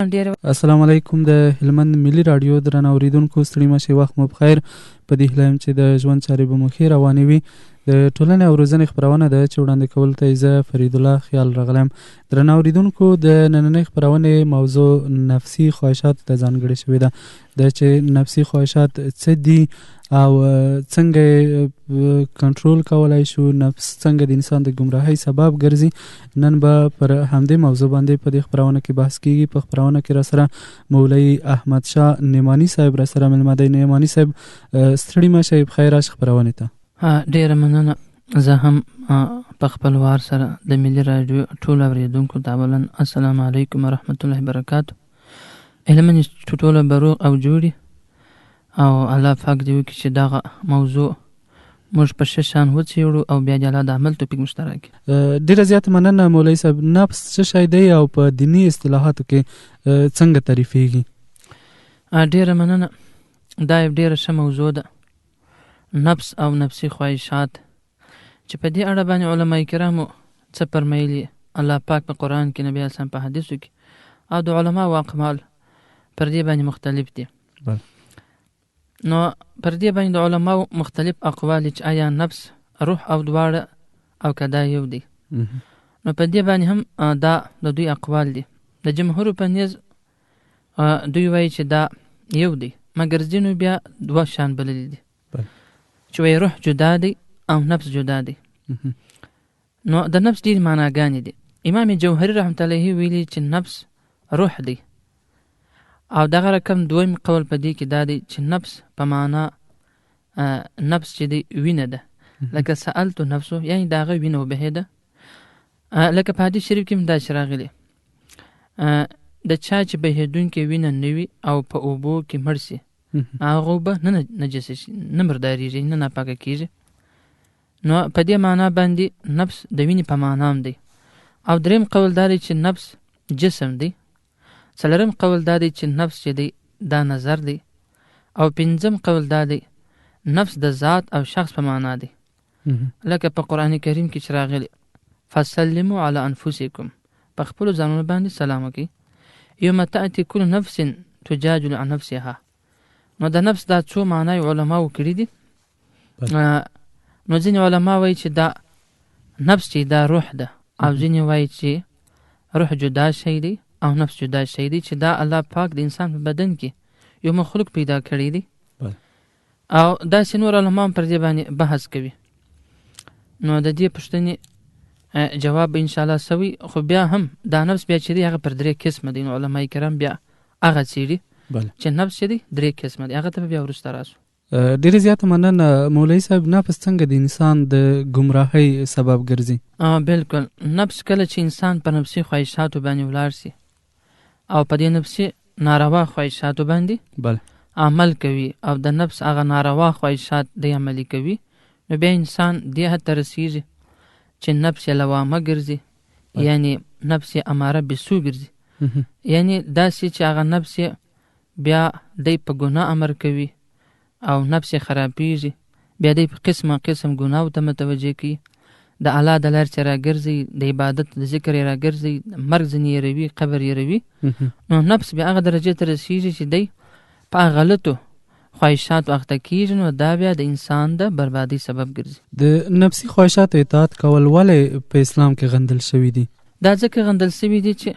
ډېر السلام علیکم د هلمند ملي راډیو درنه اوریدونکو، ستړي مه شئ، وخت مو پخیر. په دې هیله یم چې د ژوند چارې به مو ښې روانې وي. د ټولنې او روزنې خپرونه ده چې وړاندې کولو ته یې زه فریدالله خیال راغلی یم. درنه اوریدونکو، د نننۍ خپرونې موضوع نفسي خواهشاتو ته ځانګړې شوې ده، د چې نفسي خواهشات څه دي او څنګه کنټرول کولای شو، نفس څنګه د انسان د ګمراهۍ سبب ګرځي. نن به پر همدې موضوع باندې په دې خپرونه کې بحث کیږي. په خپرونه کې را سره مولوي احمد شاه نعماني صاحب را سره مېلمه دی. نعماني صاحب، ستړي مه شئ، پخیر راشئ خپرونې ته. ډېره مننه. زه هم په خپل وار سره د ملي راډیو ټولو اورېدونکو ته اولا السلام علیکم ورحمت الله وبرکاته. هیله من چې ټوله به روغ او جوړ او الله پاک دې وکړي چې دغه موضوع موږ په ښه شان وڅېړو او بیا دې الله د عمل توفیق موږ ته راکړي. ډېره زیاته مننه مولوي صاحب. نفس څه شی دی او په دیني اصطلاحاتو کې څنګه تعریفېږي؟ ډېره مننه، دا یو ډېره ښه موضوع ده، نفس او نفسي خواهشات، چې په دې اړه باندې علما کرامو څه فرمایلي، الله پاک په قرآن کې، نبی اسلام په حدیثو کې، او د علماو اقوال پر دې باندې مختلف دي. نو پر دې باندې د علماو مختلف اقوال چې آیا نفس روح او دواړه او که دا یو دی، نو په دې باندې هم دا د دوی اقوال دي. د جمهور په نیز دوی وایي چې دا یو دی، مګر ځینو بیا دوه شان بللي دي، چې وایي روح جدا دی او نفس جدا دی. نو د نفس ډېرې معناګانې دي. امام جوهري رحمت الله علیه ویلي چې نفس روح دی، او دغه رقم دویم قول په دې کې دا دی چې نفس په معنا نفس چې دی وینه ده، لکه سألت نفسه، یعنی د هغه وینه وبهېده. لکه په حدیث شریف کې هم داسې راغلي، د چا چې بهېدونکې وینه نه وي او په اوبو کې مړ سي، هغه اوبه نه نجسه شي، نه مردارېږي، نه ناپاکه کېږي. نو په دې معنا باندې نفس د وینې په معنا هم دی. او دریم قول دا دی چې نفس جسم دی. څلورم قول دا دی چې نفس چې دی دا نظر دی. او پنځم قول دا دی نفس د ذات او شخص په معنا دی، لکه په قرآن کریم کې چې راغلي فسلموا علی انفسکم، په خپلو ځانونو باندې سلام وکړئ، یوم تأتي کل نفس تجادل عن نفسها. نو د نفس دا څو معنی علماو کړي دي. نو ځینې علما وایي چې دا نفس چې دا روح ده، او ځینې وایي چې روح جدا شی دی او نفس جدا شی دی، چې دا الله پاک د انسان په بدن کې یو مخلوق پیدا کړی دی. او داسې نور علما هم پر دې باندې بحث کوي. نو د دې پوښتنې جواب به انشاءالله سوی، خو بیا هم دا نفس بیا چې دی هغه پر درې قسمه دی. نو علما کرام بیا هغه څېړي چې نفس چې دی درې قسمه دی، هغه ته به بیا وروسته راسو. ډېره زیاته مننه مولوي صاحب. نفس څنګه د انسان د ګمراهۍ سبب ګرځي؟ بالکل. نفس کله چې انسان په نفسي خواهشاتو باندې ولاړ سي او په دې نفسي ناروا خواهشاتو باندې عمل کوي، او د نفس هغه ناروا خواهشات دی عملي کوي، نو بیا انسان دې حد ته رسېږي چې نفس یې لوامه ګرځي، یعنی نفس یې اماره بسو ګرځي، یعنی داسې چې هغه نفس یې بیا دی په ګناه امر کوي او نفس یې خرابېږي، بیا دی په قسمه قسم ګناو ته متوجه کوي، د الله د لارې چې راګرځي، د عبادت د ذکر یې راګرځي، مرګ ځینې یېروي، قبر یېروي. نو نفس بیا هغه درجې ته رسېږي چې دی په غلطو خواهشاتو اخته کېږي، نو دا بیا د انسان د بربادۍ سبب ګرځي. د نفسي خواهشاتو اطاعت کول ولې په اسلام کې غندل شوي دي؟ دا ځکه غندل شوي دي چې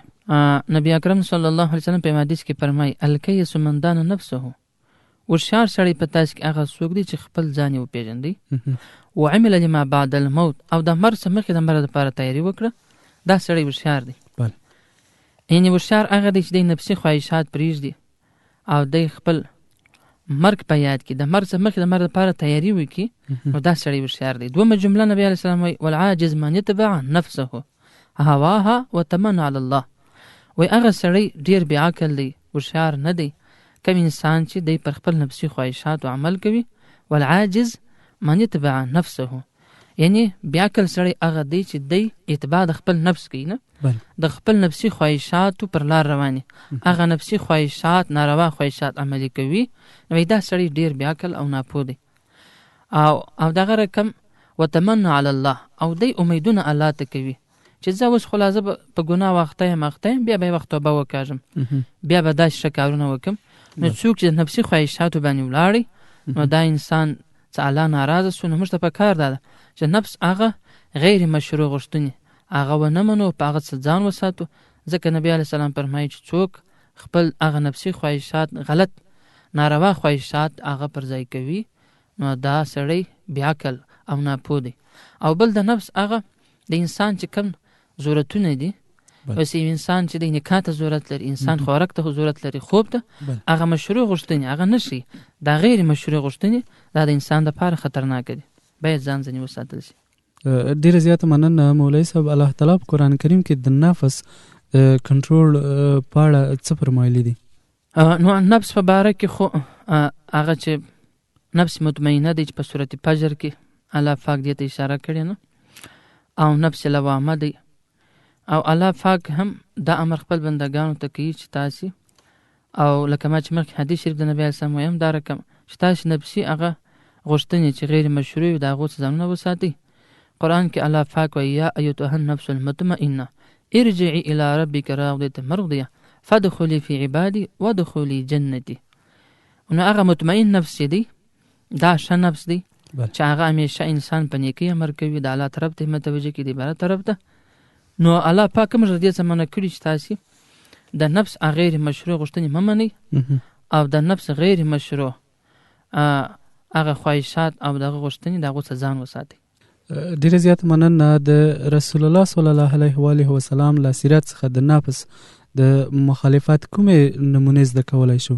نبی اکرم صلی الله علیه وسلم په حدیث کې فرمایي الکیس من دان نفسه، هوښیار سړی په تاسو کې هغه څوک دی چې خپل ځان یې وپېژندی، وعمل لما بعد الموت، او د مرګ څخه مخکې د مرګ لپاره تیاری وکړه، دا سړی هوښیار دی. یعنی هوښیار هغه دی چې دی نفسي خواهشات پرېږدي او دی خپل مرګ په یاد کې د مرګ څخه مخکې د مرګ لپاره تیاری وکړي، نو دا سړی هوښیار دی. دومه جمله نبی علیه السلام وایي والعاجز من یتبع نفسه هواها وتمنى علی الله، وایي هغه سړی ډېر بې عقل دی، هوښیار نه دی، کوم انسان چې دی پر خپل نفسي خواهشاتو عمل کوي. والعاجز من یتبع نفسه، یعنی بې عقل سړی هغه دی چې دی اتباع د خپل نفس کوي، نه د خپل نفسي خواهشاتو پر لار روان، هغه نفسي خواهشات ناروا خواهشات عملي کوي، نو دا سړی ډېر بې عقل او ناپوه دی. او دغه رقم وتمنى علی الله، او دی امیدونه الله ته کوي چې زه اوس خو لا زه په ګناه واخته یم اخته یم، بیا به یو وخت توبه وکاږم، بیا به داسې ښه کارونه وکم. نو څوک چې د نفسي خواهشاتو باندې ولاړی نو دا انسان څه الله ناراضه سو. نو موږ ته په کار دا ده چې نفس هغه غیر مشروع غوښتنې هغه ونه منو، په هغه څه ځان وساتو، ځکه نبی علیه السلام فرمایي چې څوک خپل هغه نفسي خواهشات غلط ناروا خواهشات هغه پر ځای کوي نو دا سړی بې عقل او ناپوه دی. او بل د نفس هغه د انسان چې کوم ضرورتونه دي، اوس یو انسان چې دی نکاح ته ضرورت لري، انسان خوراک ته ضرورت لري، خوب ته، هغه مشروع غوښتنې هغه نشي، دا غیر مشروع غوښتنې دا د انسان لپاره خطرناک دي، باید ځان ځنې وساتل شي. ډیره زیاته مننه مولوي صاحب. الله تعالی په قرآن کریم کې د نفس د کنټرول په اړه څه فرمایلي دي؟ نو نفس په باره کې خو هغه چې نفس مطمئنه دی چې په سورت فجر کې الله پاک دې ته اشاره کړې نه، او نفس لوامه دی، او الله پاک هم دا امر خپل بندګانو ته کوي چې تاسې، او لکه ما چې مخکې حدیث شریف د نبي علیه السلام وایم دا رقم چې تاسې نفسي هغه غوښتنې چې غیر مشروع وي د هغو څخه ځانونه وساتئ. قرآن کې الله پاک وایي یا ایتها النفس المطمئنه ارجعي الى ربک راضیة مرضیة فادخلي في عبادي وادخلي جنتي. نو هغه مطمئن نفس چې دی دا ښه نفس دی چې هغه همیشه انسان په نیکۍ امر کوي، د الله طرف ته متوجه کړي، د عبادت طرف ته. نو الله پاک موږ له دې څخه منع کړي چې تاسې د نفس غیر مشروع غوښتنې مه منئ، او د نفس غیر مشروع هغه خواهشات او دغه غوښتنې د هغو څخه ځان وساتئ. ډیره زیاته مننه. د رسول الله صلی الله علیه و آله وسلم له سیرت څخه د نفس د مخالفت کومې نمونې زده کولای شو؟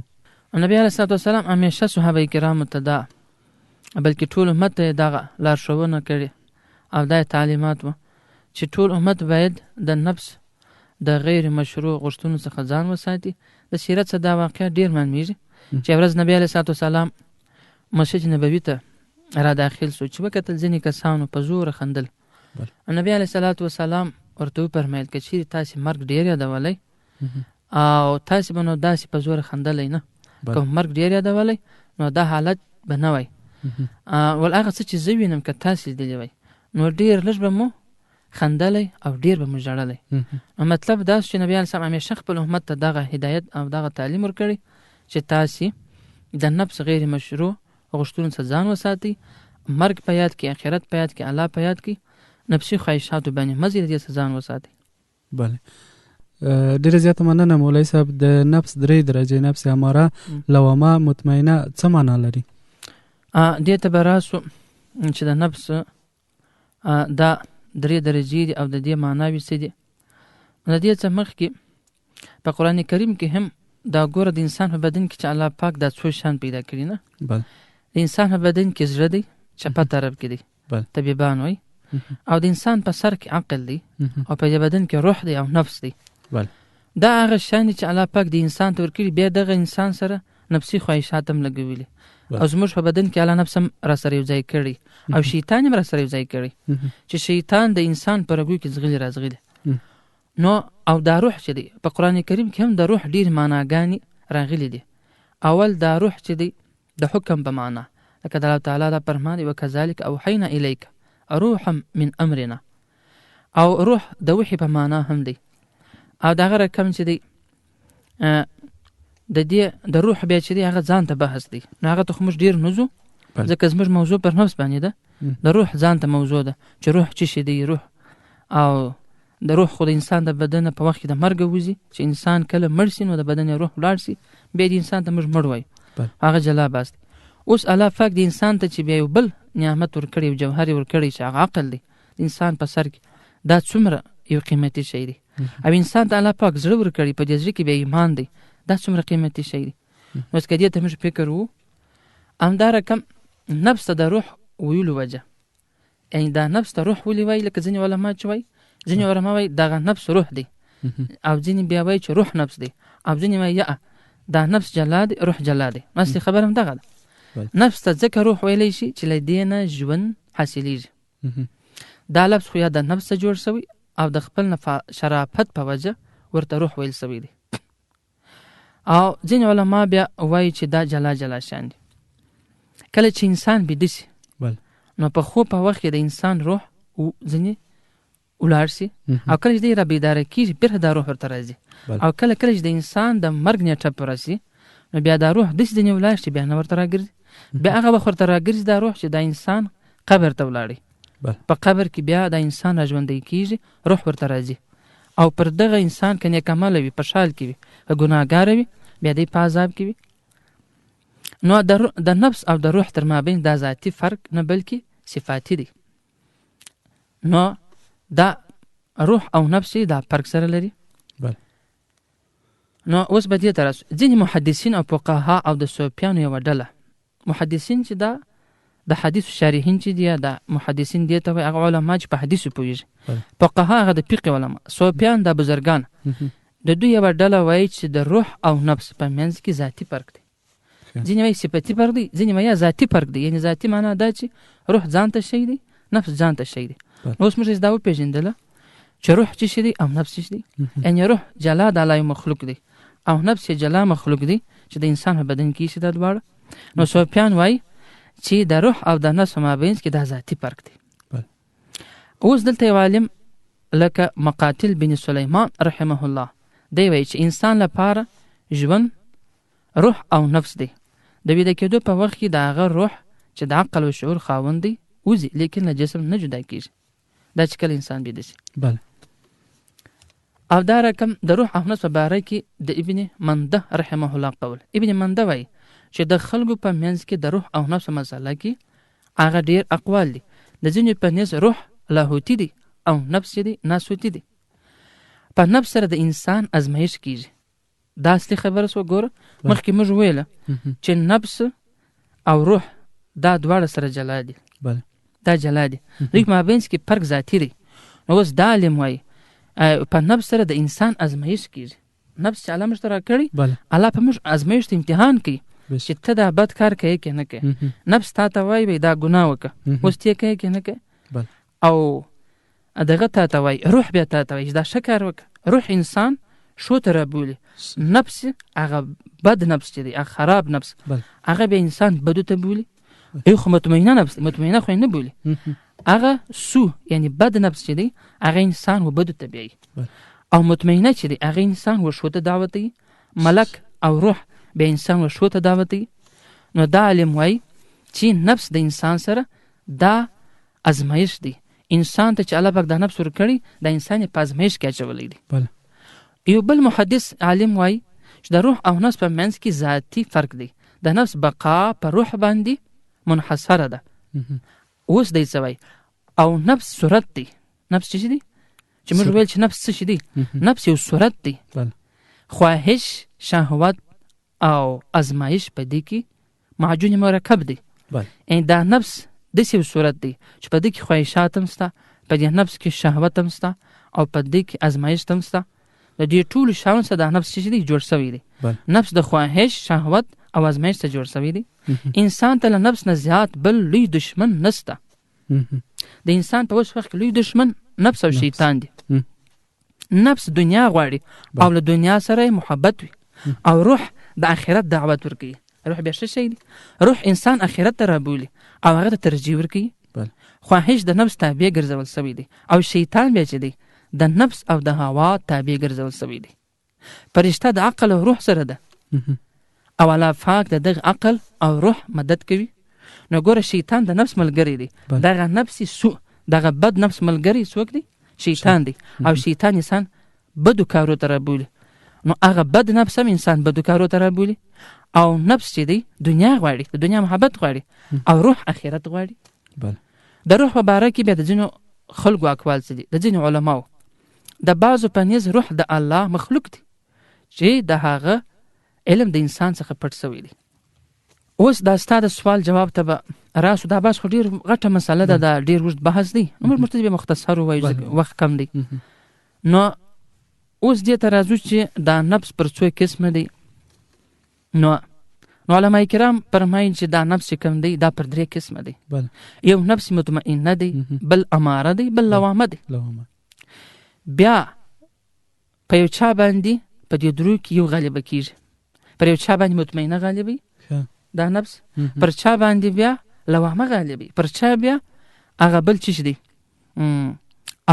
نبی علیه الصلاة والسلام همیشه صحابه کرامو ته دا، بلکې ټول امت ته یې دغه لارښوونه کړې او دا یې تعلیمات وه چې ټول امت باید د نفس د غیر مشروع غوښتنو څخه ځان وساتي. د سیرت څخه دا واقعه ډېر معلومیږي چې ورځ نبی علیه الصلاة والسلام مسجد نبوي ته را داخل سو، چې وکتل ځینې کسانو په زوره خندل. نبی علیه الصلاة والسلام ورته وفرمیل که چیرې تاسې مرګ ډېر یادولی او تاسې به نو داسې په زوره خندلی نه، که مرګ ډېر یادولی نو دا حالت به نه وای. ول هغه څه چې زه وینم که تاسې لیدلي وای نو ډېر لږ به مو خندلی او ډېر به مو ژړلی. نو مطلب دا چې نبی علیه السلام همیشه خپل امت ته دغه هدایت او دغه تعلیم ورکړی چې تاسې د نفس غیر مشروع غوښتنو څخه ځان وساتئ، مرګ په یاد کې، آخرت په یاد کې، الله په یاد کې، نفسي خواهشاتو باندې مه ځئ، له دې څخه ځان وساتئ. بله ډیره زیاته مننه مولوي صاحب. د نفس درې درجې، نفس اماره، لوامه، مطمئنه څه معنا لري؟ دې ته به راسو چې د نفس دا درې درجې دي او د دې معناوې څه دي. د دې څخه مخکې په قرآن کریم کې هم دا ګوره د انسان په بدن کې چې الله پاک دا څو شیان پیدا کړي نه، د انسان په بدن کې زړه دی چپه طرف کې دی، طبیبان وایي، او د انسان په سر کې عقل دی، او په دې بدن کې روح دی او نفس دی. دا هغه شیان دي چې الله پاک د انسان ته ورکړي، بیا دغه انسان سره نفسي خواهشات هم لګولي، او زموږ په بدن کې الله نفس هم را سره یو ځای کړی او شیطان هم را سره یو ځای کړی چې شیطان د انسان په رګو کې ځغلي راځغلي. نو او دا روح چې دی په قرآن کریم کې هم د روح ډېرې معناګانې راغلي دي. اول دا روح چې دی د حکم په معنا، لکه د الله تعالی دا فرمان دی وکذلک اوحینا الیک روحا من امرنا، او روح د وحي په معنا هم دی. او دغه رقم چې دی د دې د روح بیا چې دی هغه ځان ته بحث دی، نو هغه ته خو موږ ډېر نه ځو ځکه زموږ موضوع پر نفس باندې ده. د روح ځان ته موضوع ده چې روح څه شی دی. روح او د روح خو د انسان د بدن په وخت کې د مرګ وځي، چې انسان کله مړ سي نو د بدن روح ولاړ سي، بیا د انسان ته موږ مړ وایو، هغه جلا بحث دی. اوس الله پاک د انسان ته چې بیا یو بل نعمت ورکړی، یو جوهر یې ورکړی چې هغه عقل دی د انسان په سر کې، دا څومره یو قیمتي شی دی. او انسان ته الله پاک زړه ورکړی، په دې زړه کې بیا ایمان دی، دا څومره قیمتي شی دی. نو اوس که دې ته موږ فکر وو، همدا رقم نفس ته د روح ویلو وجه، یعنی دا نفس ته روح ولې وایي؟ لکه ځینې علما چې وایي، ځینې علما وایي دغه نفس روح دی، او ځینې بیا وایي چې روح نفس دی، او ځینې وایي یا دا نفس جلا دی روح جلا دی. اصلي خبره هم دغه ده. نفس ته ځکه روح ویلی شي چې له دې نه ژوند حاصلېږي. دا لفظ خو یا د نفس څخه جوړ شوی او د خپل شرافت په وجه ورته روح ویل شوی دی. او ځینې علما بیا وایي چې دا جلا جلا شیان دي. کله چې انسان بیده شي نو په خوب په وخت کې د انسان روح ځینې ولاړ شي او کله چې دی را بیداره کېږي بېرته دا روح ورته راځي. او کله کله چې د انسان د مرګ نېټه پوره شي نو بیا دا روح داسې ځینې ولاړ شي، بیا نه ورته راګرځي، بیا هغه وخت ورته راګرځي دا روح چې دا انسان قبر ته ولاړی. په قبر کې بیا دا انسان راژوندی کېږي، روح ورته راځي او پر دغه انسان که نیک عمله وي په شال کې وي، که ګناهګاره وي بیا دی په عذاب کې وي. نو د نفس او د روح تر مابین دا ذاتي فرق نه بلکې صفاتي دی. نو دا روح او نفس دا فرق سره لري. نو اوس به دې ته راسو. ځینې محدثین او فقها او د صوفیانو یوه ډله محدثین چې دا د حدیث شارحین چې دي، دا محدثین دې ته وایي هغه علما چې په حدیثو پوهېږي، فقها هغه د فقې علما، صوفیان دا بزرګان، د دوی یوه ډله وایي چې د روح او نفس په منځ کې ذاتي فرق دی. ځینې وایي صفتي فرق دی، ځینې وایي ذاتي فرق دی. یعنې ذاتي معنا دا چې روح ځان ته شی دی، نفس ځان ته شی دی. نو اوس موږ دا وپېژندله چې روح څه شی دی او نفس څه شی دی. یعنې روح جلا د الله یو مخلوق دی او نفس یې جلا مخلوق دی چې د انسان په بدن کې شي دا دواړه. نو صوفیان وایي چې د روح او د نفس په مابین کې دا ذاتي فرق دی. اوس دلته یو عالم لکه مقاتل بن سلیمان رحمه الله دی وایي چې انسان لپاره ژوند روح او نفس دی. د ویده کېدو په وخت کې د هغه روح چې د عقل او شعور خاوند دی وځي، لیکن له جسم نه جدا کېږي. دا چې کله انسان بیده شي. او دا رقم د روح او نفس په باره کې د ابن منده رحمه الله قول. ابن منده وایي چې د خلکو په منځ کې د روح او نفس مسله کې هغه ډېر اقوال دي. د ځینو په نزد روح لاهوتي دی او نفس یې دی ناسوتي دی. په نفس سره د انسان ازمایښت کېږي. دا اصلي خبره سوه. ګوره مخکې موږ ویله چې نفس او روح دا دواړه سره جلا دي. دا جلا دي، دوی په مابینځ کې فرق ذاتي دی. نو اوس دا عالم وایي په نفس سره د انسان ازمایښت کېږي. نفس چې الله موږ ته راکړی، الله په موږ ازمایښت امتحان کوي چې ته دا بد کار کوې که نه کوې. نفس تا ته وایي دا ګناه وکړه، اوس ته یې کوې که نه کوې. او دغه تا ته وایي، روح بیا تا ته وایي چې دا ښه کار وکړه. روح انسان ښو ته رابولي، نفس هغه بد نفس چې دی، هغه خراب نفس، هغه بیا انسان بدو ته بولي. یو خو مطمئنه نفس، مطمئنه خو یې نه بولي، هغه سو یعنی بد نفس چې دی هغه انسان و بدو ته بیایي، او مطمئنه چې دی هغه انسان و ښو ته دعوتوي. ملک او روح بیا انسان و ښو ته دعوتوي. نو دا عالم وایي چې نفس د انسان سره دا ازمایښت دی. انسان ته چې الله پاک دا نفس ورکړی، دا انسان یې په ازمایښت کې اچولی دی. یو بل محدث عالم وایي چې د روح او نفس په منځ کې ذاتي فرق دی. د نفس بقا په روح باندې منحصره ده. اوس دی څه وایي؟ او نفس صورت دی. نفس څه شی دی؟ چې موږ ویل چې نفس څه شی دی؟ نفس یو صورت دی. خواهش، شهوت او ازمایش په دې کې معجون مرکب دی. یعنې دا نفس داسې یو صورت دی چې په دې کې خواهشات هم شته، په دې نفس کې شهوت هم شته، او په دې کې ازمایښت هم شته. د دې ټولو شیانو څخه دا نفس څه شی دی؟ جوړ شوی دی. نفس د خواهش، شهوت او ازمایښت څخه جوړ شوی دی. انسان ته له نفس نه زیات بل لوی دښمن نشته. د انسان په اوس وخت کې لوی دښمن نفس او شیطان دی. نفس دنیا غواړي او له دنیا سره یې محبت وي، او روح د آخرت دعوت ورکوي. روح بیا څه شی دی؟ روح انسان آخرت ته رابولي او هغه ته ترجیح ورکوي. خواهش د نفس تابع ګرځول شوی دی، او شیطان بیا چې دی د نفس او د هوا تابع ګرځول شوی دی. فرشته د عقل او روح سره ده، او الله پاک د دغه عقل او روح مدد کوي. نو ګوره شیطان د نفس ملګری دی، دغه نفس سوء، دغه بد نفس ملګری څوک دی؟ شیطان دی. او شیطان انسان بدو کارو ته رابولي. نو هغه بد نفس هم انسان بدو کارو ته رابولي. او نفس چې دی دنیا غواړي، د دنیا محبت غواړي، او روح آخرت غواړي. د روح په باره کې بیا د ځینو خلکو اقوال څه دي؟ د ځینو علماو د بعضو په نیز روح د الله مخلوق دی چې د هغه علم د انسان څخه پټ شوی دی. اوس دا ستا د سوال جواب ته به راسو. دا بحث خو ډېر غټه مسله ده، دا ډېر اوږد بحث دی، نو موږ ته به مختصر ووایو، وخت کم دی. نو اوس دې ته راځو چې دا نفس پر څو قسمه دی. نو علما کرام فرمایي چې دا نفس کوم دی دا پر درې قسمه دی. یو نفس مطمئنه دی، بل اماره دی، بل لوامه دی. بیا په یو چا باندې په دې درو کې یو غالبه کیږي. پر یو چا باندې مطمئنه غالبه دا نفس، پر چا باندې بیا لوامه غالبه، پر چا بیا هغه بل څه دی،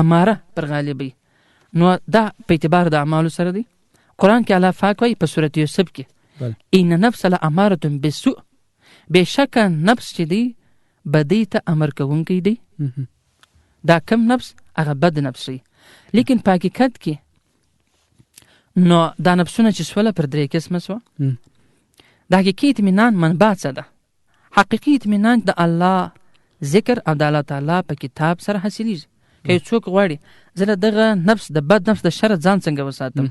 اماره پر غالبي. نو دا په اعتبار د اعمالو سره دی. قرآن کې الله پاک وایي په سورة یوسف کې، ان نفس لاماره بالسوء، بېشکه نفس چې دی بدۍ ته امر کوونکی دی. دا کم نفس؟ هغه بد نفس دی. لیکن په حقیقت کې نو دا نفسونه چې سوله پر درې قسمه سوه. د حقیقي اطمینان منبع څه ده؟ حقیقي اطمینان د الله ذکر او د الله تعالی په کتاب سره حاصلیږي. که یو څوک غواړي زه له دغه نفس د بد نفس د شره ځان څنګه وساتم،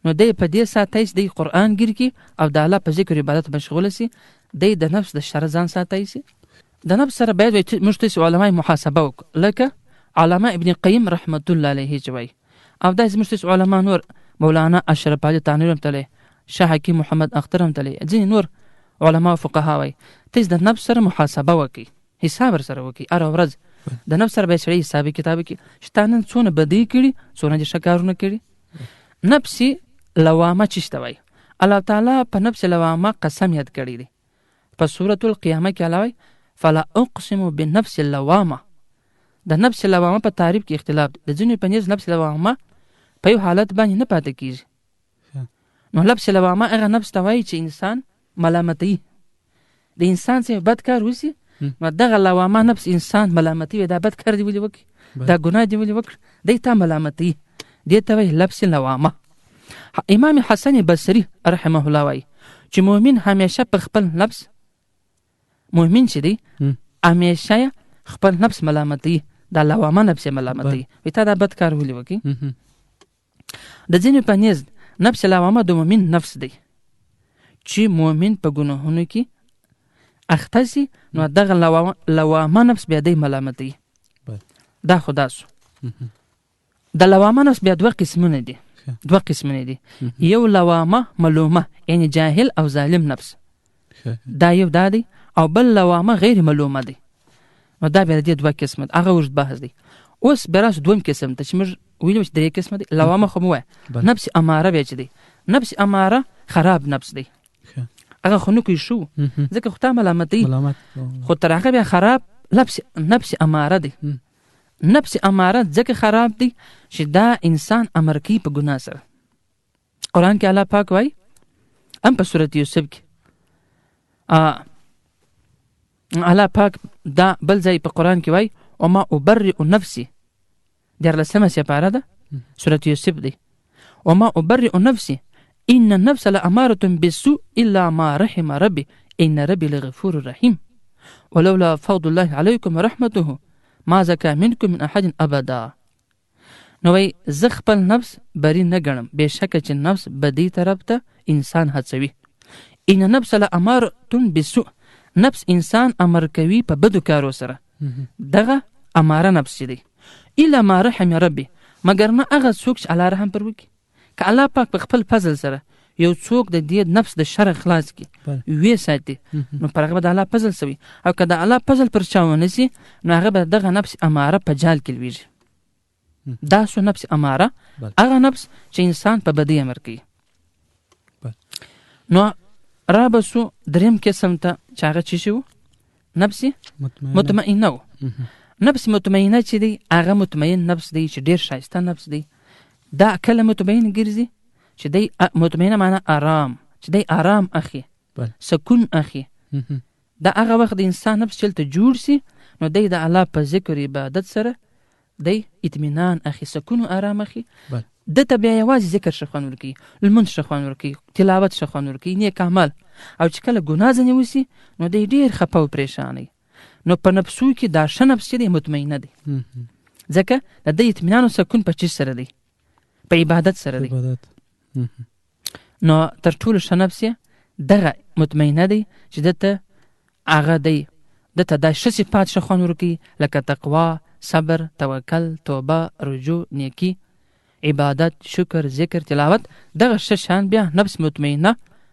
نو دی په دې ساتي چې دی قرآن ګیر کړي او د الله په ذکر عبادت مشغول سي، دی د نفس د شره ځان ساتي سي. د نفس سره باید وایي موږ تاسې علماء محاسبه وکړو، لکه علامه ابن قیم رحمت الله علیه چې وایي، او داسې موږ تاسې علما نور، مولانا اشرف علي تانوي رحمت الله، شاه حکیم محمد اختر رحمت الله، ځینې نور علما او فقها وایي تاسې د نفس سره محاسبه وکړئ، حساب ورسره وکړئ. هره ورځ د نفس سره باید سړی حساب کتاب وکړي چې تا نن څونه بدۍ کړي، څونه دې ښه کارونه کړي. نفس لوامه چې ته وایي، الله تعالی په نفس لوامه قسم یاد کړی دی. په سورة القیامه کې الله وایي فلا اقسم بالنفس اللوامه. د نفس لوامه په تعریف کې اختلاف دی. د ځینو په نیز نفس لوامه په یو حالت باندې نه پاتې کیږي. نو نفس لوامه هغه نفس ته وایي چې انسان ملامتوي. د انسان څخه بد کار وسی، نو دغه لوامه نفس انسان ملامتوي، دا بد کار دی ولې وکړي، دا ګناه دی ولې وکړي، دی تا ملامتوي، دې ته وایي نفس لوامه. امام حسن بصري رحمه الله وایي چې مؤمن همیشه په خپل نفس، مؤمن چې دی همیشه خپل نفس ملامتوي، دا لوامه نفس یې ملامتوي، وایي تا دا بد کار ولې وکړي. د ځینو په نیز نفس لوامه د مؤمن نفس دی چې مؤمن په ګناهونو کې اخته سي، نو دغه لوامه نفس بیا دی ملامتوي. دا خدا سو. د لوامه نفس بیا دوه قسمونه دي، دوه قسمونه دي. یو لوامه ملومه، یعنی جاهل او ظالم نفس، دا یو دا دی، او بل لوامه غیر ملومه دی. نو دا بیا د دې دوه قسمه، هغه اوږد بحث دی. اوس بیا راسو دویم قسم ته چې موږ ویلو چې درې قسمه دی. لوامه خو مو وایه، نفس اماره بیا چې دی، نفس اماره خراب نفس دی، هغه خو نه کوي شو ځکه خو تا ملامتوي، خو تر هغه بیا خراب نفس اماره دی. نفس اماره ځکه خراب دی چې دا انسان امر کوي په ګناه سره. قرآن کې الله پاک وایي هم په سورة یوسف کې، الله پاک دا بل ځای په قرآن کې وایي وما ابرئ نفسي، دیارلسمه سپاره ده، سورة یوسف دی، وما ابرئ نفسي ان النفس لاماره بالسوء الا ما رحم ربي ان ربي لغفور رحيم ولولا فضل الله عليكم ورحمته ما زكى منكم من احد ابدا. نو وایي زه خپل نفس بری نه ګڼم، بېشکه چې نفس بدۍ طرف ته انسان هڅوي. ان النفس لاماره بالسوء، نفس انسان امر کوي په بدو کارو سره، دغه اماره نفس چې دی. الا ما رحم ربي، مګر نه هغه څوک چې الله رحم پر وکړي. که الله پاک په خپل فضل سره یو څوک د دې نفس د شر خلاص کړي، ویې ساتي، نو پر هغه به د الله فضل سوي، او که د الله فضل پر چا ونه سي، نو هغه به دغه نفس اماره په جال کې لویږي. دا سو نفس اماره، هغه نفس چې انسان په بدۍ امر کوي. نو را به سو دریم قسم ته چې هغه څه شي وو؟ نفس مطمئنه وو. نفس مطمئنه چې دی، هغه مطمئن نفس دی چې ډېر ښایسته نفس دی. دا کله مطمئن ګرځي چې دی مطمئنه معنا آرام، چې دی آرام اخي، سکون اخي. دا هغه وخت د انسان نفس چې هلته جوړ سي، نو دی د الله په ذکر عبادت سره دی اطمینان اخي، سکون او آرام اخي. ده ته بیا یوازې ذکر ښه خوند ورکوي، لمونځ ښه خوند ورکوي، تلاوت ښه خوند ورکوي، نیک اعمال. او چې کله ګناه ځنې وسي، نو دی ډېر خپه او پریشان وي. نو په نفسو کې دا ښه نفس چې دی مطمئنه دی، ځکه د ده اطمینان او سکون په چیز سره دی، په عبادت سره دی. نو تر ټولو ښه نفس یې دغه مطمئنه دی چې ده ته هغه دی، ده ته دا ښه صفات ښه خوند ورکوي، لکه تقوا، صبر، توکل، توبه، رجوع، نیکی، عبادت، شکر، ذکر، تلاوت. دغه ښه شیان بیا نفس مطمئنه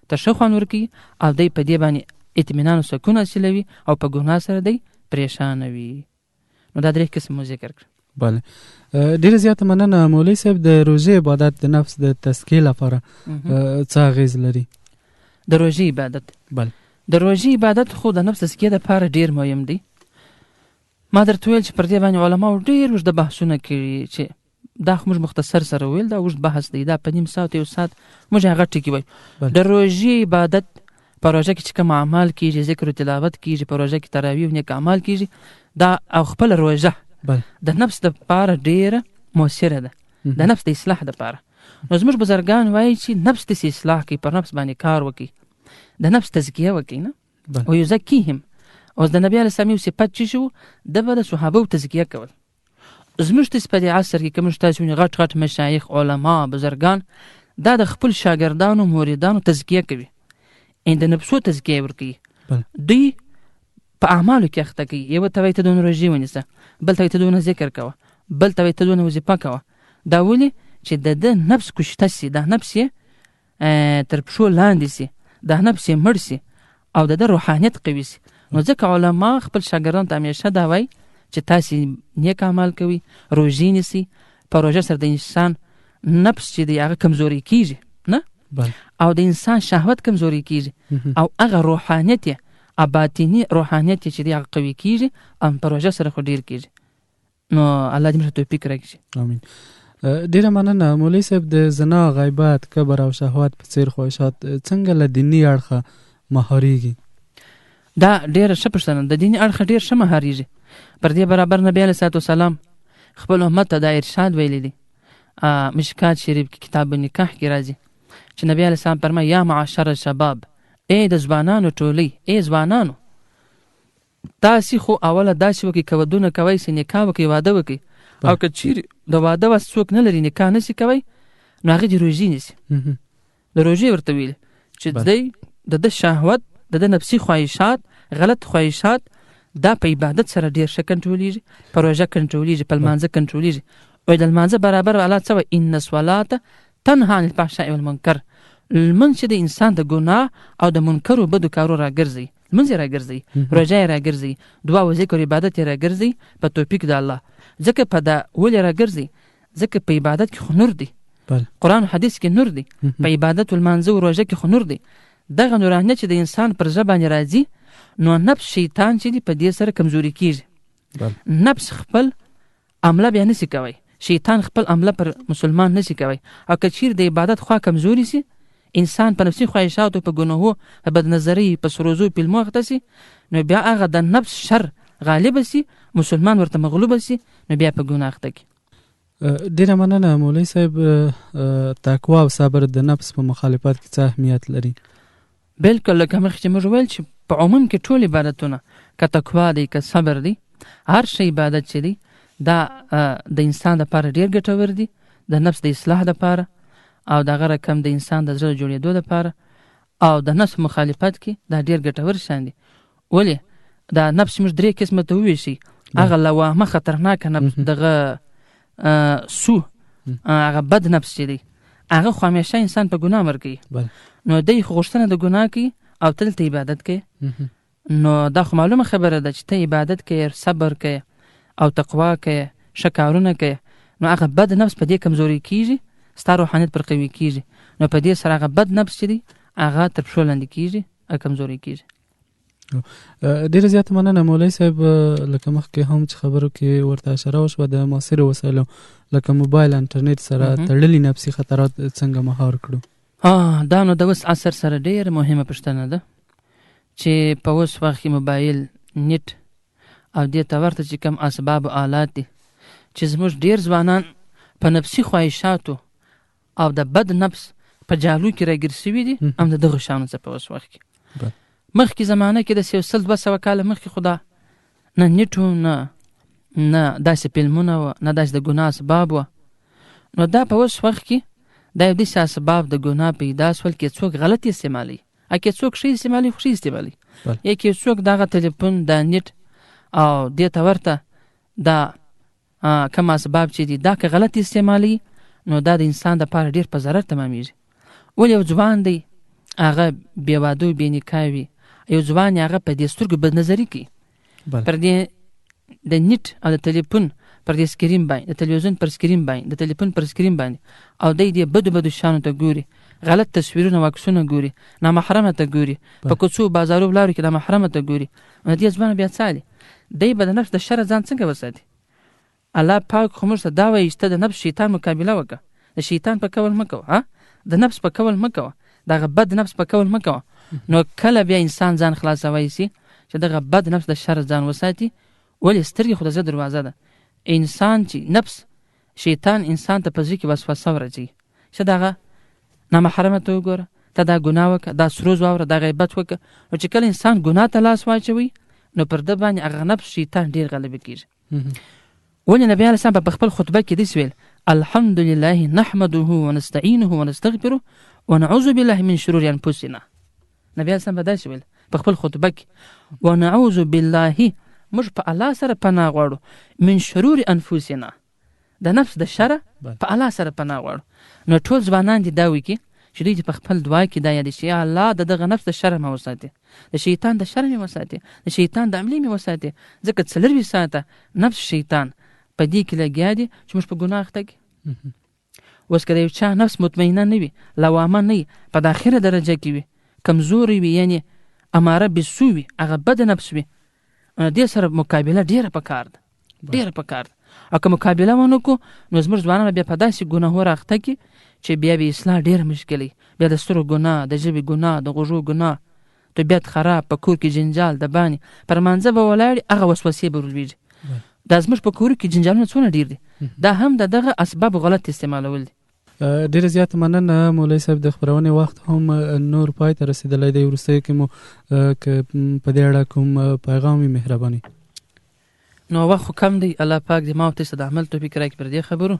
ته ښه خوند ورکوي، او دی په دې باندې اطمینان او سکون حاصلوي، او په ګناه سره دی پریشانه وي. نو دا درې قسم مو ذکر کړ. بله، ډیره زیاته مننه مولوي صاحب. د روژې عبادت د نفس د تزکیې لپاره څه اغېز لري؟ د روژې عبادت، بله، د روژې عبادت خو د نفس تزکیې لپاره ډیر مهم دی. ما درته ویل چې پر دې باندې علماو ډېر اوږده بحثونه کړي، چې دا خو موږ مختصر سره ویل، دا اوږد بحث دی، دا په نیم ساعت یو ساعت موږ هغه ټکي وایو. د روژې عبادت، په روژه کې چې کوم اعمال کیږي، ذکر او تلاوت کیږي، په روژه کې تراویح او نیک اعمال کیږي، دا او خپل روژه د نفس دپاره ډېره موثره ده، د نفس د اصلاح دپاره. نو زموږ بزرګان وایي چې نفس داسې اصلاح کوي، پر نفس باندې کار وکړي، د نفس تزکیه وکړي، نه ویزکیهم. اوس د نبي علیه السلام یو صفت چې شو، ده به د صحابو تزکیه کول. زموږ تاسې په دې عصر کې که موږ تاسې وینو غټ غټ مشایخ، علما، بزرګان دا د خپل شاګردانو مریدانو تزکیه کوي، ان د نفسو تزکیه ورکوي. دوی په اعمالو کې اخته کوي، یوه ته وایي ته دونه روژې ونیسه، بل ته وایي ته دونه ذکر کوه، بل ته وایي ته دونه وظیفه کوه. دا ولې چې د ده نفس کشته سي، دا نفس یې تر پښو لاندې سي، دا نفس یې مړ سي او د ده روحانیت قوي سي. نو ځکه علما خپل شاګردانو ته همیشه دا وایي چې تاسې نیک اعمال کوئ، روژې نیسئ، په روژه سره د انسان نفس چې دی هغه کمزوری کیږي، نه او د انسان شهوت کمزوری کیږي او هغه روحانیت یې، باطني روحانیت یې چې دی هغه قوي کیږي، او په روژه سره خو ډېر کیږي. نو الله دې موږ ته توفیق راکړي. امین. ډیره مننه مولوي صاحب. د زنا، غیبت، کبر او شهوت په څیر خواهشات څنګه له دیني اړخه مهارېږي؟ دا ډیره ښه پوښتنه. د دیني اړخه ډیر ښه مهارېږي. پر دې برابر نبی علیه الصلاه والسلام خپل امت ته دا ارشاد ویلی دی، مشکات شریف کې کتاب نکاح کې راځي چې نبی علیه السلام فرمایي یا معاشر الشباب، ای د ځوانانو ټولۍ، ای ځوانانو، تاسې خو اوله داسې وکړئ، که ودونه کوئ چې نکاح وکړئ، واده وکړئ، او که چیرې د واده وس څوک نه لري، نکاح نشي کوی، نو هغه دې روژې نیسي. د روژې ورته ویلي چې دی د ده شهوت، د ده نفسي خواهشات، غلط خواهشات، دا په عبادت سره ډېر ښه کنټرولېږي، په روژه کنټرولېږي، په لمانځه کنټرولېږي. او د لمانځه برابر الله څه وایي؟ ان الصلاة تنها عن الفحشاء والمنکر. لمونځ چې د انسان د ګناه او د منکرو بدو کارو راګرځي، لمونځ یې راګرځي، روژه یې راګرځي، دعا او ذکر عبادت یې راګرځي په توفیق د الله. ځکه په دا ولې راګرځي؟ ځکه په عبادت کې خو نور دی، قرآن حدیث کې نور دی، په عبادت لمانځه او روژه کې خو نور دی. دغه نورانیت چې د انسان پر زړه باندې راځي، نو نفس شیطان چې دی په دې سره کمزوري کیږي. نفس خپل عمله بیا نسی کوی، شیطان خپل عمله پر مسلمان نسی کوی. او که چیرې د عبادت خوا کمزوري سي، انسان په نفسي خواهشاتو، په ګناهو، په بدنظرۍ، په سروزو فلمو اخته سي، نو بیا هغه د نفس شر غالب سي، مسلمان ورته مغلوب سي، نو بیا په ګناه اخته کي. ډیره مننه مولوي صاحب. تقوا او صبر د نفس په مخالفت کې څه اهمیت لري؟ بالکل، لکه مخکې چې موږ ویل چې په عموم کې ټول عبادتونه، که تقوا دی که صبر دی، هر شی عبادت چې دی دا د انسان دپاره ډیر ګټور دی، د نفس د اصلاح دپاره او دغه رقم د انسان د زړه جوړېدو دپاره او د نفس مخالفت کې دا ډیر ګټور شیان دي. ولې دا نفس موږ درې قسمه ته وویشي، هغه لوامه خطرناکه نفس، دغه سو هغه بد نفس چې دی هغه خو همیشه انسان په ګناه ورکوي، نو دی خو غوښتنه د ګناه کوي او تل ته عبادت کوي. نو دا خو معلومه خبره ده چې ته عبادت کوې، صبر کوې او تقوا کوې، ښه کارونه کوې، نو هغه بد نفس په دې کمزوری کیږي، ستا روحانیت پر قوي کیږي. نو په دې سره هغه بد نفس چې دی هغه تر پښو لاندې کیږي او کمزوری کیږي. ډیره زیاته مننه مولوي صاحب. لکه مخکې هم چې خبرو کې ورته اشاره وشوه، د معاصرو وسایلو لکه موبایل، انټرنیټ سره تړلي نفسي خطرات څنګه مهار کړو؟ دا نو د اوس عصر سره ډیره مهمه پوښتنه ده چې په اوس وخت کې موبایل، نیټ او دې ته ورته چې کوم اسباب او آلات دي چې زموږ ډیر ځوانان په نفسي خواهشاتو او د بد نفس په جالو کې راګیر سوي دي، هم د دغو شیانو څخه په اوس وخت کې. مخکې زمانه کې داسې یو سل دوه سوه کاله مخکې خو دا نه نیټ و، نه داسې فلمونه وه، نه داسې د ګناه اسباب وه. نو دا په اوس وخت کې دا یو داسې اسباب د ګناه پیدا سول کې څوک غلط استعمالوي، که څوک ښه استعمالوي خو ښه استعمالوي، یا که څوک دغه تلیفون، دا نیټ او دې ته ورته دا کوم اسباب چې دي دا که غلط استعمالوي، نو دا د انسان دپاره ډېر په ضرر تمامیږي. ولې یو ځوان دی هغه بې واده بې نکاح وي، یو ځوان هغه په دې سترګو بدنظري کوي، پر دې د نیټ او د تلیفون پر دې سکرین باندې، د تلویزیون پر سکرین باندې، د تلیفون پر سکرین باندې، او دی دې بدو بدو شیانو ته ګوري، غلط تصویرونه او عکسونه ګوري، نامحرمه ته ګوري، په کوڅو بازارو لارو کې نامحرمه ته ګوري. نو دې ځوان بیا څه حالي؟ دی به د نفس د شره ځان څنګه وساتي؟ الله پاک خو موږ ته دا وایي چې ته د نفس شیطان مقابله وکړه، د شیطان په قول مه کوه، د نفس په قول مه کوه، دغه بد نفس په قول مه کوه. نو کله بیا انسان ځان خلاصوی سي چې دغه بد نفس د شر ځان وساتي؟ ولې سترګې خو د زړه دروازه ده. انسان چې نفس شیطان انسان ته په زړه کې وسوسه ورځي چې دغه نامحرمه ته وګوره، ته دا ګناه وکړه، دا سروز واوره، دا غیبت وکړه. نو چې کله انسان ګناه ته لاس واچوي نو پر ده باندې هغه نفس شیطان ډېر غلبه کېږي. ولې نبی علیه السلام په خپل خطبه کې داسې ویل: الحمد لله نحمده ونستعینه ونستغفره ونعوذ بالله من شرور انفسنا. نبی علیه السلام به داسې ویل په خپل خطبه کې: ونعوذ بالله، موږ په الله سره پناه غواړو، من شرور انفسنا، د نفس د شره په الله سره پناه غواړو. نو ټول ځوانان دې دا وکړي چې دوی دې په خپل دعا کې دا یاد شي: یا الله د دغه نفس د شره مې وساتې، د شیطان د شره مې وساتې، د شیطان د عملې مې وساتې. ځکه 24 ساعته نفس شیطان په دې کې لګیا دي چې موږ په ګناه اخته کړي. اوس که د یو چا نفس مطمئنه نه وي، لوامه نه وي، په داخله درجه کې وي، کمزوری وي، یعنې اماره بسو وي، هغه بد نفس وي، نو دې سره مقابله ډېره پکار ده، ډېره پکار ده. او که مقابله ونه کړو نو زموږ ځوانان بیا په داسې ګناهو راخته کړي چې بیا به اصلاح ډېره مشکلوي. بیا د سترو ګناه، د ژبې ګناه، د غوږو ګناه، طبیعت خراب، په کور کې جنجال، د باندې پر مانځه به ولاړ، هغه وسوسې به ورلوېږي. دا زموږ په کور کې جنجالونه څونه ډېر دي، دا هم د دغه اسباب غلط استعمالول دي. ډیره زیاته مننه مولوي صاحب، د خپرونې وخت هم نور پای ته رسېدلی دی. وروستیو کې مو که په دې اړه کوم پیغام وي مهرباني. نو وخت خو کم دی، الله پاک دې ما او تاسو د عمل توفیق راکړي پر دې خبرو.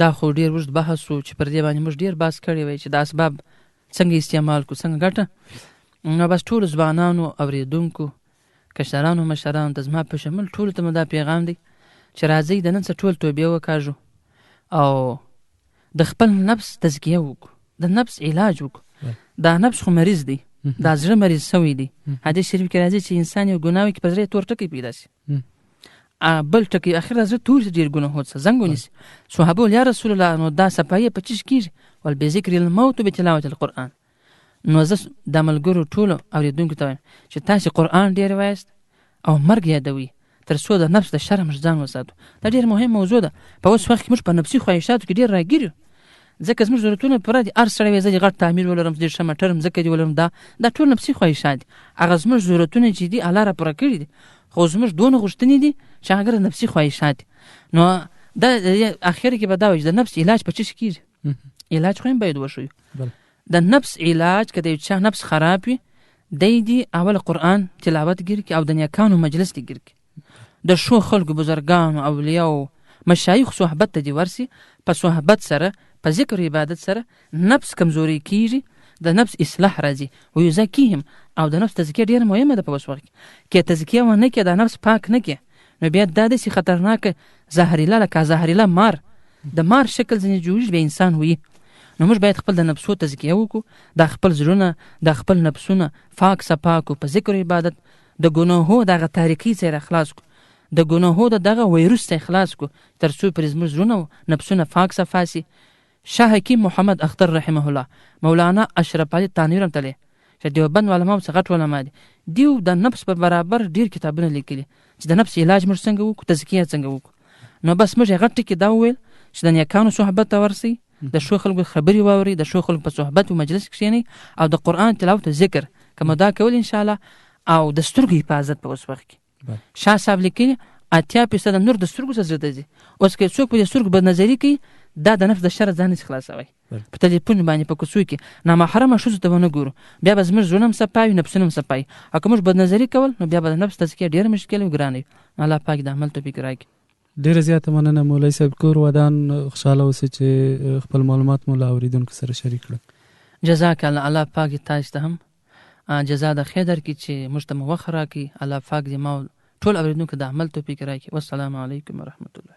دا خو ډېر اوږد بحث و چې پر دې باندې موږ ډېر بحث کړی وای چې دا اسباب څنګه استعمال کړو، څنګه ګټه. نو بس ټولو ځوانانو، اورېدونکو، کشرانو، مشرانو ته زما په شمول ټولو ته مو دا پیغام دی چې راځئ د نن څخه ټول توبې وکاږو او د خپل نفس تزکیه وکړو، د نفس علاج وکړو. دا نفس خو مریض دی، دا زړه مریض سوی دی. حدیث شریف کې راځي چې انسان یو ګناه وکړي په زړه یې تور ټکی پیدا سي، بل ټکی اخر زړه تور سي، ډېر ګناهو څخه زنګ ونیسي. صحابه ویل: یا رسول الله، نو دا صفایي په څه کېږي؟ ول بذکر الموت بتلاوة القرآن. نو زه د ملګرو ټولو اورېدونکو ته وایم چې تاسې قرآن ډېر وایاست او مرګ یادوئ تر څو د نفس د شره موږ ځان وساتو. دا ډېره مهمه موضوع ده. په اوس وخت کې موږ په نفسي خواهشاتو کې ډېر راګیر یو، ځکه زموږ ضرورتونه پوره دي. هر سړی وایي زه دې غټ تعمیر ولرم، زه ډېر ښه موټر مځکه دې ولرم. دا ټول نفسي خواهشات دي. هغه زموږ ضرورتونه چې دي الله را پوره کړي دي، خو زموږ دونه غوښتنې دي چې هغه ګره نفسي خواهشات دي. نو دا اخر کې به دا وایي چې د نفس علاج په څه شي کېږي؟ علاج خو هم باید وښیو. د نفس علاج که د یو چا نفس خراب وي، دی دې اول قرآن تلاوت ګیر کړي او د نیکانو مجلس دې ګیر کړي، د ښو خلکو، بزرګانو، اولیاو، مشایخ صحبت ته دې ورسي. په صحبت سره، په ذکر او عبادت سره نفس کمزوری کیږي، د نفس اصلاح راځي، ویزکیهم، او د نفس تزکیه ډېره مهمه ده په اوس وخت کې. که تزکیه ونه کړې، دا نفس پاک نه کړې، نو بیا دا داسې خطرناکه زهریله لکه زهریله مار، د مار شکل ځینې جوړېږي، بیا انسان وي. نو موږ باید خپل د نفسو تزکیه وکړو، دا خپل زړونه، دا خپل نفسونه فاک صفا کړو په ذکر او عبادت، د ګناهو دغه تاریکۍ څخه را خلاص کړو، د ګناهو د دغه ویروس څخه خلاص کړو، تر څو پرې زموږ زړونه او نفسونه فاک صفا سي. شاه حکیم محمد اختر رحمه الله، مولانا اشرف علي تانوي رحمة الله چې دیوبند علماو څخه غټ علما دي، دیو د نفس په برابر ډېر کتابونه لیکلي چې د نفس علاج موږ څنګه وکړو، تزکیه څنګه وکړو. نو بس موږ یې غټ ټکي دا وویل چې د نیکانو صحبت ته ورسئ، د ښو خلکو خبرې واورئ، د ښو خلکو په صحبت او مجلس کښېنئ او د قرآن تلاوت ذکر که مو دا کول انشاءالله، او د سترګو حفاظت په اوس وخت کې. شاه صاحب لیکلي 80% نور د سترګو څخه زړه ته ځي. اوس که څوک په دې سترګو بدنظري کوي، دا د نفس د شره ځان نشي خلاصوی. په تلیفون باندې په کوڅو کې نامحرمه ښځو ته ونه ګورو، بیا به زموږ زړونه هم صفا وي، نفسونه هم صفا وي. او که موږ بدنظري کول نو بیا به د نفس تزکیه ډېره مشکله او ګرانه وي. الله پاک د عمل توفیق راکړي. ډیره زیاته مننه مولوي صاحب، کور ودان، خوشحاله اوسئ چې خپل معلومات مو له اوریدونکو سره شریک کړل. جزاک الله، الله پاک دې تاسو ته هم جزا د خیر درکړي چې موږ ته مو وخت راکړي. الله پاک دې ما ټول اوریدونکو د عمل توفیق راکړي. والسلام علیکم ورحمت الله.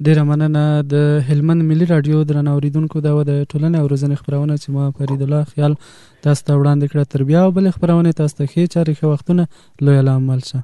ډیره مننه. د هلمند ملي راډیو درنه اوریدونکو، دا وه د ټولنې او روزنې خپرونه چې ما فرید الله خیال تاسو ته وړاندې کړه. تر بیا او بلې خپرونې تاسو ته ښې چارې، ښه وختونه، لوی الله مل شه.